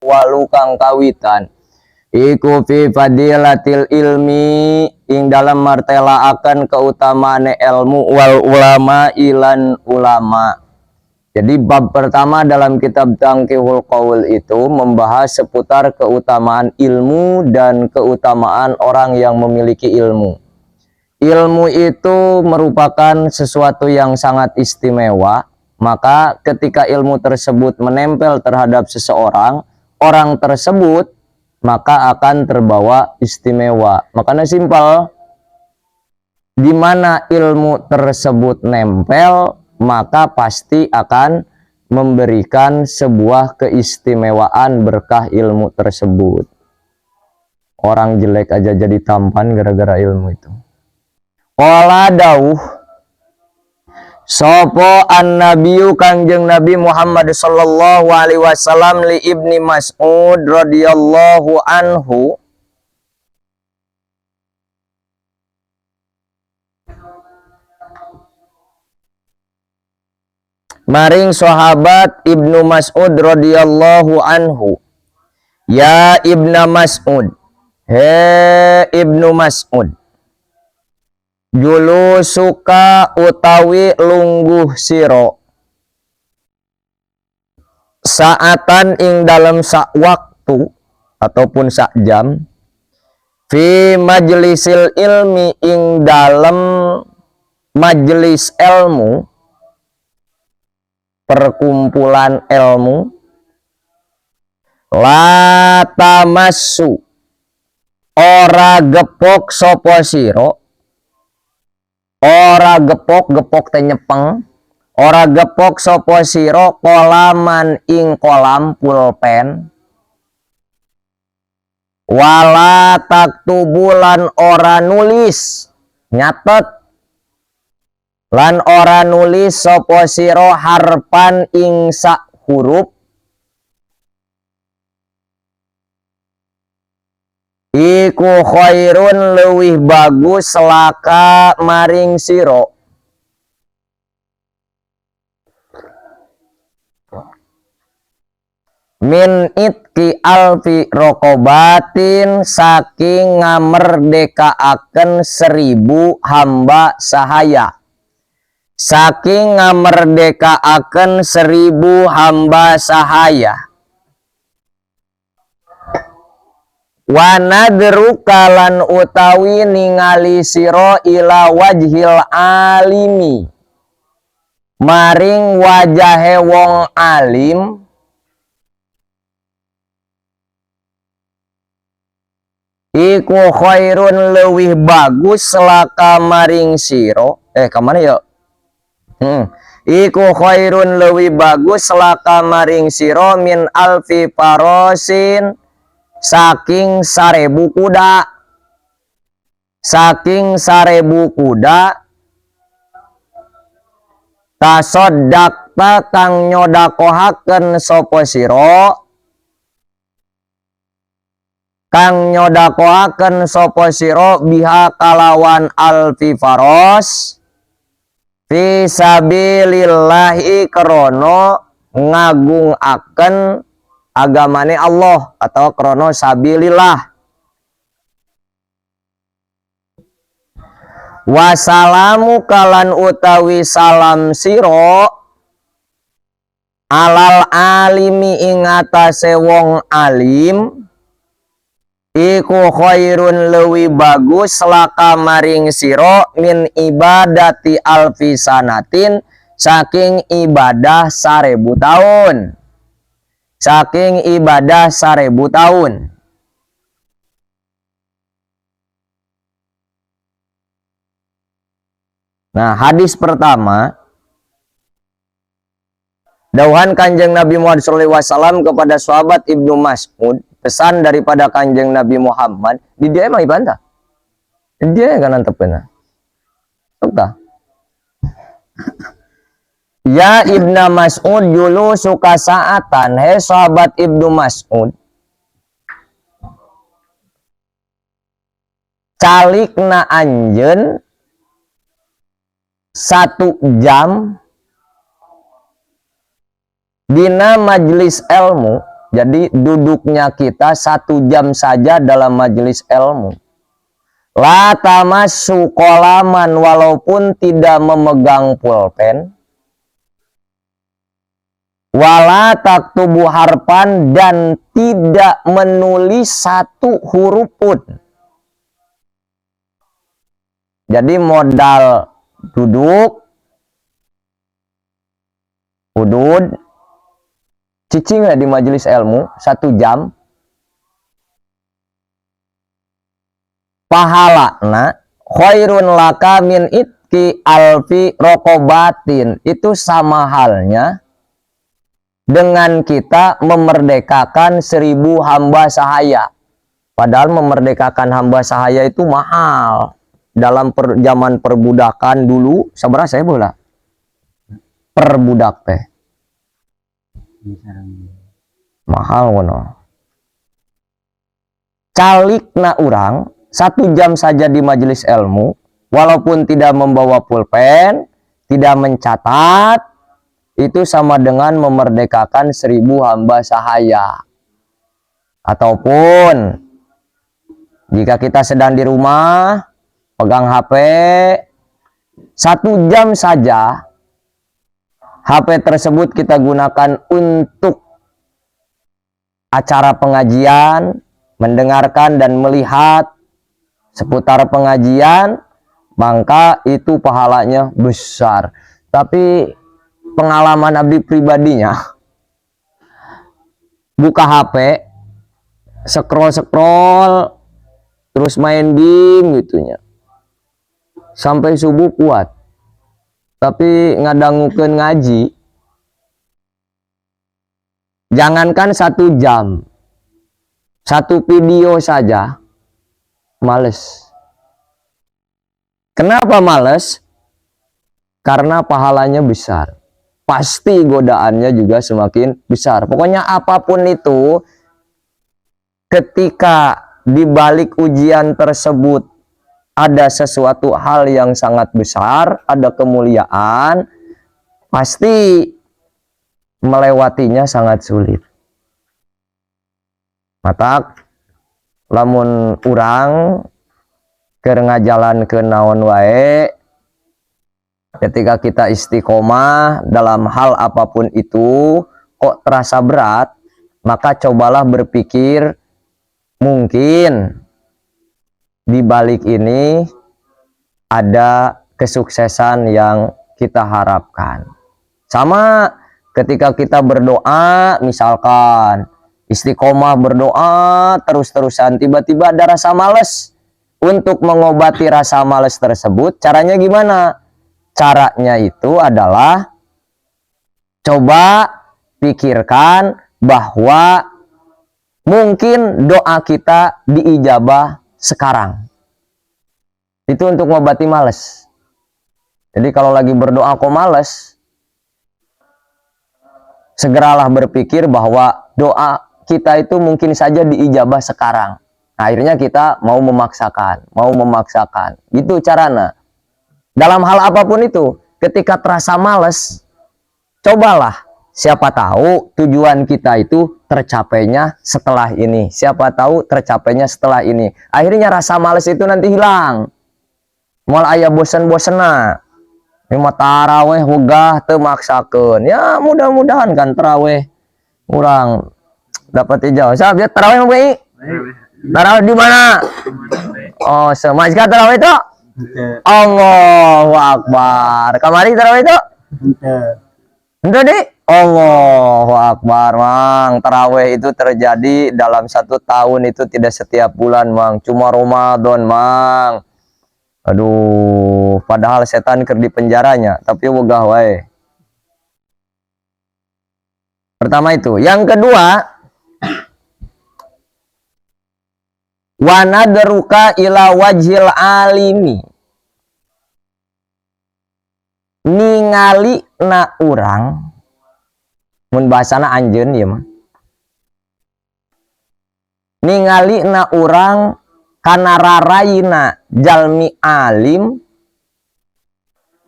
Al-awwalu kang kawitan iku fi fadilatil ilmi ing dalam martelaaken keutamaane ilmu wal ulama ilan ulama. Jadi bab pertama dalam kitab Tanqihul Qaul itu membahas seputar keutamaan ilmu dan keutamaan orang yang memiliki ilmu. Ilmu itu merupakan sesuatu yang sangat istimewa, maka ketika ilmu tersebut menempel terhadap seseorang, orang tersebut maka akan terbawa istimewa. Makanya simpel, di mana ilmu tersebut nempel, maka pasti akan memberikan sebuah keistimewaan berkah ilmu tersebut. Orang jelek aja jadi tampan gara-gara ilmu itu. Qala dawuh sopo an-nabiyyu Kangjeng Nabi Muhammad sallallahu alaihi wasallam li Ibni Mas'ud radhiyallahu anhu, maring sahabat Ibnu Mas'ud radhiyallahu anhu, ya Ibnu Mas'ud, he Ibnu Mas'ud, julusuka utawi lungguh siro saatan ing dalam sak waktu ataupun sak jam fi majlisil ilmi ing dalam majelis ilmu, perkumpulan ilmu, la tamassu ora gepok sopo siro, ora gepok, gepok teh nyepeng, ora gepok sopo siro kolaman ing kolam pulpen, wala taktubu lan ora nulis nyatet, lan ora nulis sopo siro harpan ing sak huruf iku khairun leuwih bagus laka maring siro min itqi alfi rokobatin saking ngamerdekaaken 1000 hamba sahaya, saking ngamerdekaaken 1000 hamba sahaya. Wa nadruka lan utawi ningali sira ila wajhil alimi maring wajahe wong alim iku khairun leuwih bagus laka maring sira. Kamana ya? Iku khairun leuwih bagus laka maring sira min alfi farosin saking 1000 kuda, saking 1000 kuda tasoddaqta kang nyodakohaken sapa sira, kang nyodakohaken sapa sira biha kalawan alfi faros fi sabilillahi krono ngagungaken agamane Allah atau krono sabilillah. Wassalamu kalan utawi salam siro alal alimi ing atase wong alim iku khairun leuwih bagus laka maring siro min ibadati alfi sanatin saking ibadah 1000 tahun, saking ibadah 1000 tahun. Nah, hadis pertama dauhan Kanjeng Nabi Muhammad shallallahu alaihi wasallam kepada sahabat Ibnu Mas'ud, pesan daripada Kanjeng Nabi Muhammad, di dia emang ibantah. Dia kan antepena. Sok. Ya Ibnu Mas'ud julu suka saatan, he sahabat Ibnu Mas'ud, calikna anjeun 1 jam dina majelis ilmu, Jadi duduknya kita 1 jam saja dalam majelis ilmu. لا تمس قلما, walaupun tidak memegang pulpen. ولا تكتب حرفا, dan tidak menulis satu huruf pun. Jadi modal duduk, udud, cicing di majelis ilmu 1 jam, pahala na خير لك من عتق ألف رقبة, itu sama halnya dengan kita memerdekakan 1.000 hamba sahaya. Padahal memerdekakan hamba sahaya itu mahal. Dalam zaman perbudakan dulu, sabaraha saya bola perbudak teh mahal ngono. Calikna urang 1 jam saja di majelis ilmu, walaupun tidak membawa pulpen, tidak mencatat, itu sama dengan memerdekakan 1.000 hamba sahaya. Ataupun jika kita sedang di rumah, pegang HP, 1 jam saja HP tersebut kita gunakan untuk acara pengajian, mendengarkan dan melihat seputar pengajian, maka itu pahalanya besar. Tapi pengalaman abdi pribadinya, buka HP, scroll scroll, terus main game gitunya, sampai subuh kuat. Tapi ngadangukeun ngaji, jangankan 1 jam, satu video saja males. Kenapa males? Karena pahalanya besar. Pasti godaannya juga semakin besar. Pokoknya apapun itu, ketika di balik ujian tersebut ada sesuatu hal yang sangat besar, ada kemuliaan, pasti melewatinya sangat sulit. Matak lamun urang keur ngajalankeun naon wae, ketika kita istiqomah dalam hal apapun itu kok terasa berat, maka cobalah berpikir mungkin di balik ini ada kesuksesan yang kita harapkan. Sama ketika kita berdoa, misalkan istiqomah berdoa terus-terusan, tiba-tiba ada rasa males. Untuk mengobati rasa males tersebut, caranya gimana? Caranya itu adalah coba pikirkan bahwa mungkin doa kita diijabah sekarang. Itu untuk mengobati males. Jadi kalau lagi berdoa kok males, segeralah berpikir bahwa doa kita itu mungkin saja diijabah sekarang. Akhirnya kita mau memaksakan, mau memaksakan. Gitu carana. Dalam hal apapun itu, ketika terasa males, cobalah. Siapa tahu tujuan kita itu tercapainya setelah ini. Siapa tahu tercapainya setelah ini. Akhirnya rasa males itu nanti hilang. Moal aya bosen-bosenna. Ini mah taraweh wegah teu maksakeun. Ya, mudah-mudahan kan taraweh urang dapat ijazah. Siap ya taraweh mah? Taraweh di mana? Oh, semajka taraweh itu? Allahu Akbar. Kamari taraweh itu? Henteu di? Allahu Akbar, Mang. Taraweh itu terjadi dalam satu tahun itu tidak setiap bulan, Mang. Cuma Ramadan, Mang. Aduh, padahal setan keur di penjaranya, tapi wegah wae. Pertama itu. Yang kedua, ونظرك إلى وجه العالم. Ningali na urang, mun bahasana anjeun ieu mah. Ningali na urang kana raraina jalmi alim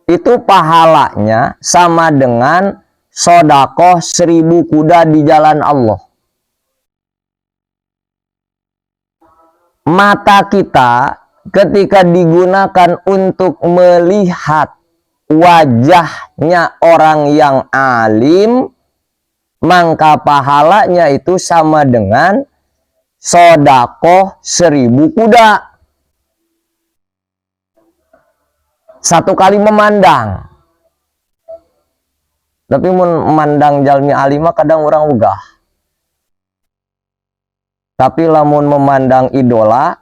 itu pahalanya sama dengan sodakoh 1.000 kuda di jalan Allah. Mata kita ketika digunakan untuk melihat wajahnya orang yang alim, maka pahalanya itu sama dengan sodakoh 1000 kuda. Satu kali memandang. Tapi mun memandang jalmi alim mah kadang orang ogah. Tapi lamun memandang idola,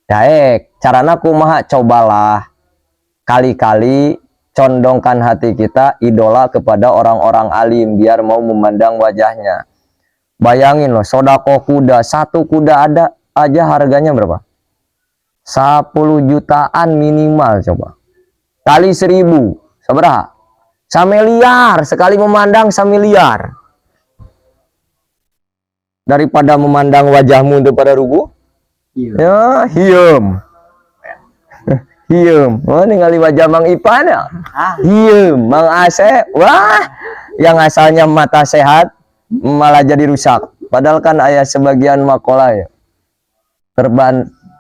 daek. Carana kumaha? Cobalah kali-kali condongkan hati kita idola kepada orang-orang alim biar mau memandang wajahnya. Bayangin loh, sodakoh kuda, satu kuda ada aja harganya berapa? 10 jutaan minimal coba. Kali 1000, seberapa? Samiliar, sekali memandang samiliar. Daripada memandang wajahmu untuk pada rugu, Iya. ya hieum. Hieum. Oh, ningali wajah Mang Ipan ya. Ah. Hieum, Mang Asep. Wah, yang asalnya mata sehat malah jadi rusak. Padahal kan aya sebagian makalah ya.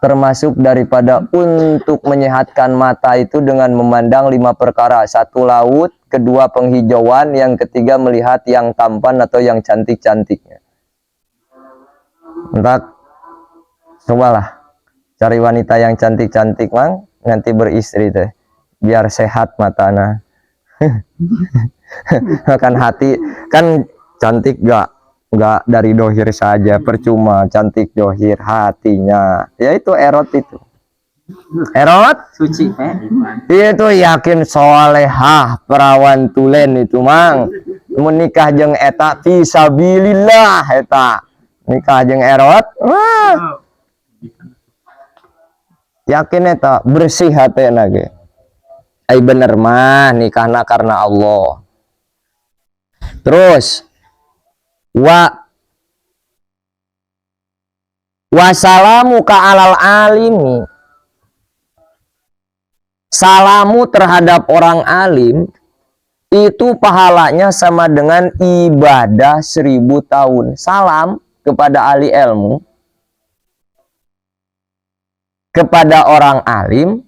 Termasuk daripada untuk menyehatkan mata itu dengan memandang 5 perkara. Satu, laut, kedua penghijauan, yang ketiga melihat yang tampan atau yang cantik-cantiknya. Entah, cobalah cari wanita yang cantik-cantik, Mang, nanti beristri teh, biar sehat matana. Kan hati kan cantik gak dari dohir saja, percuma cantik dohir, hatinya ya itu erot, itu erot Suci eh. Itu yakin solehah perawan tulen itu, Mang, menikah jeung eta fisabilillah, eta nikah jeung erot, wah, yakin eta bersih hatena ge. Ai bener mah nikahna karena Allah. Terus wa wasalamu ka alal alimi, salamu terhadap orang alim itu pahalanya sama dengan ibadah 1000 tahun. Salam kepada ahli ilmu, kepada orang alim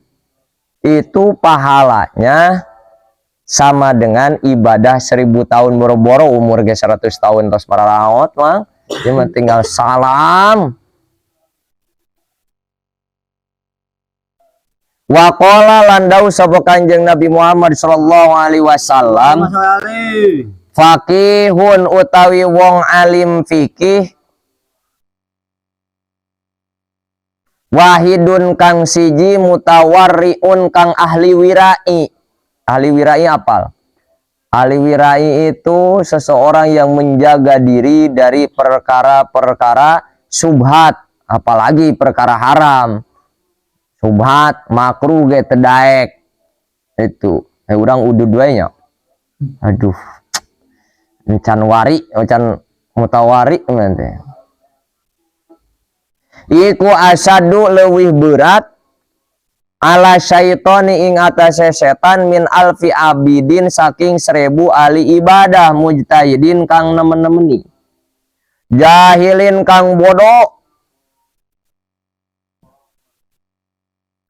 itu pahalanya sama dengan ibadah 1000 tahun. Boro-boro umur ge 100 tahun tos pararaot mah, ieu mah tinggal salam. Waqala lan dawuh sapa Kanjeng Nabi Muhammad sallallahu alaihi wasallam, faqihun utawi wong alim fikih, wahidun kang siji, mutawarriun kang ahli wirai. Ahli wirai apal? Ahli wirai itu seseorang yang menjaga diri dari perkara-perkara subhat, apalagi perkara haram. Subhat, makruh ge teu daek. Itu. Urang udud wae nya. Aduh. Encan wari, encan mutawari nanti. Iku asadu leuwih berat ala syaitoni ing atase setan min alfi abidin saking 1000 ahli ibadah mujtahidin kang nemen-nemeni, jahilin kang bodoh,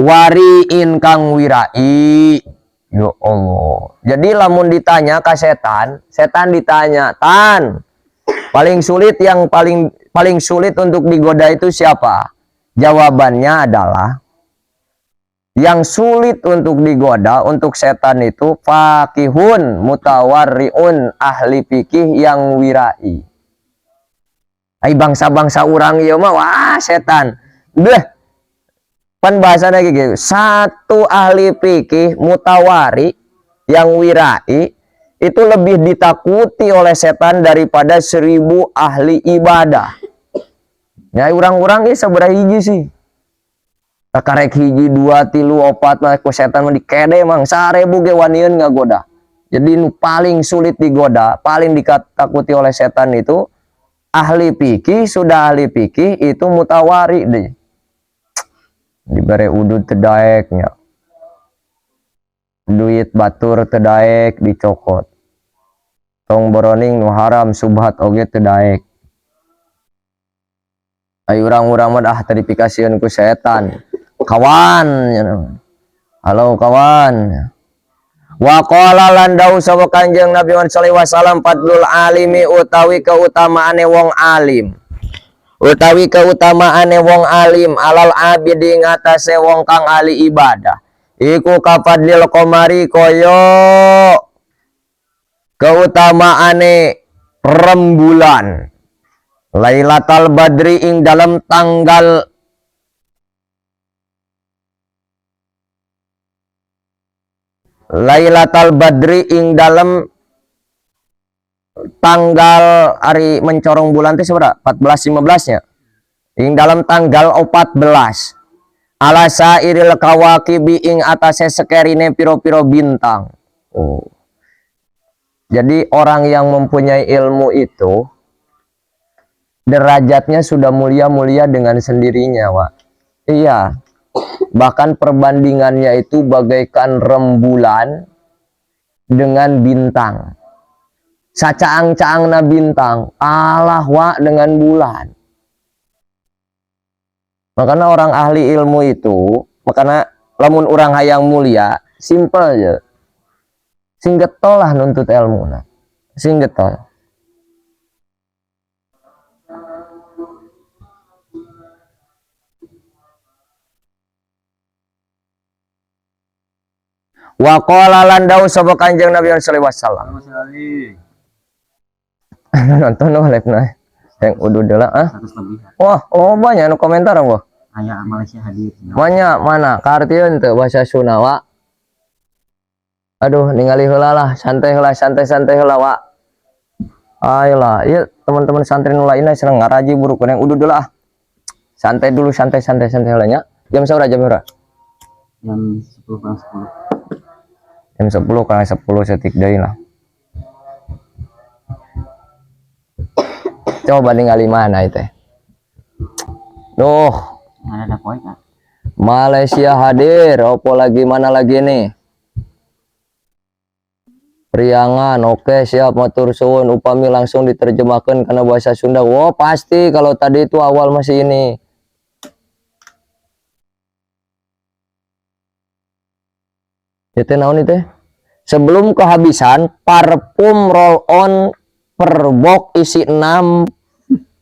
wariin kang wirai. Ya Allah. Jadi lamun ditanya ke setan, setan ditanya, "Tan, paling sulit yang paling paling sulit untuk digoda itu siapa?" Jawabannya adalah yang sulit untuk digoda untuk setan itu faqihun mutawarriun, ahli fikih yang wirai. Ai bangsa-bangsa urang ieu mah, wah, setan. Beh. Pan bahasanya gitu. Satu ahli fikih mutawari yang wirai itu lebih ditakuti oleh setan daripada 1000 ahli ibadah. Ya urang-urang ini sabaraha hiji sih. Karek hiji, 2, 3, 4 mah ku setan mah dikede mang 1000 ge wanian ngagoda. Jadi nu paling sulit digoda, paling ditakuti oleh setan itu ahli fikih, sudah ahli fikih itu mutawari deh. Dibere udud teu daeknya. Duit batur teu daek dicokot. Tong boroning nu haram subhat oge teu daek. Ayo urang-urang mah ah tadi pikasieun ku setan. Kawan, halo kawan. Wa qala lan dawuh sapa Kanjeng Nabi sallallahu alaihi wasallam fadlul alimi utawi keutamaane wong alim. Utawi keutamaane wong alim alal abidi ngatasé wong kang ahli ibadah. Iku kafadlil qamari koyo keutamaane rembulan. Lailatul Badri ing dalam tanggal Lailatul Badri ing dalam tanggal hari mencorong bulan teh sabaraha? 14 15 nya. Ing dalam tanggal 14. Ala sairil kawakibi ing atase sekerine piro-piro bintang. Oh. Jadi orang yang mempunyai ilmu itu derajatnya sudah mulia-mulia dengan sendirinya, Wak. Iya. Bahkan perbandingannya itu bagaikan rembulan dengan bintang. Sacaang-caangna bintang, Allah wa dengan bulan. Makanya orang ahli ilmu itu, makanya lamun orang hayang mulia, simple aja. Sing getol lah nuntut ilmu nah. Sing getol. Wa qala lan dawuh sapa Kanjeng Nabi sallallahu alaihi wasallam. Nonton oh live nah. Yang udah lah ah. Wah, oh banyak nu komentar wah. Aya Malaysia hadir. Banyak mana? Kartieun teu bahasa Sunda wa. Aduh, ningali heula lah, santai heula, santai-santai heula wa. Ayolah, ieu teman-teman santri nu lainna seneng ngaraji buruk yang udah dulu ah. Santai dulu, santai santai santai heula nya. Jam sabaraha? Jam berapa? Jam 10 kurang 10. Jam 10 kurang 10 setik deui lah. Coba ningali mana itu? Duh. Mana ada poin, Kak? Malaysia hadir, opo lagi mana lagi nih? Priangan, oke siap matur suwun upami langsung diterjemahkan karena bahasa Sunda. Wah, pasti kalau tadi itu awal masih ini. Itu naon itu? Sebelum kehabisan parfum roll on per box isi 6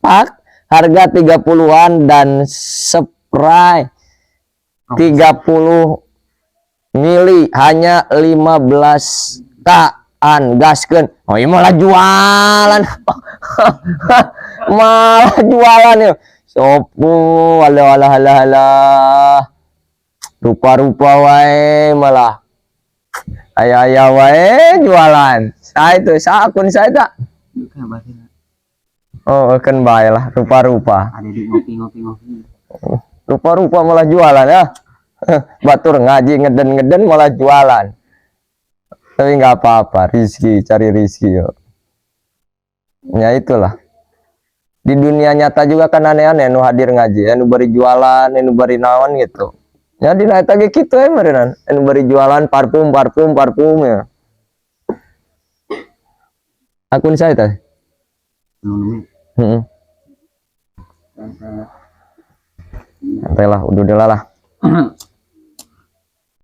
pak harga 30-an dan spray 30 mili hanya 15 kaan gaskeun. Oh iya malah jualan. Malah jualan ya. Sopo alah alah alah alah. Rupa-rupa wae malah. Ayah-ayah wae jualan. Saya itu, saya akun saya tak. Oh, kan bae lah, rupa-rupa. Ada di ngopi-ngopi-ngopi. Rupa-rupa malah jualan ya. Batur ngaji ngeden-ngeden malah jualan. Tapi nggak apa-apa, rizki, cari rizki yo. Ya itulah. Di dunia nyata juga kan aneh-aneh nu hadir ngaji, anu bari jualan, anu bari naon gitu. Ya di eta ge kitu we meureunnan, anu bari jualan parfum, parfum, parfum ya. Akun saya teh. Heeh. Santai lah, udah lah lah.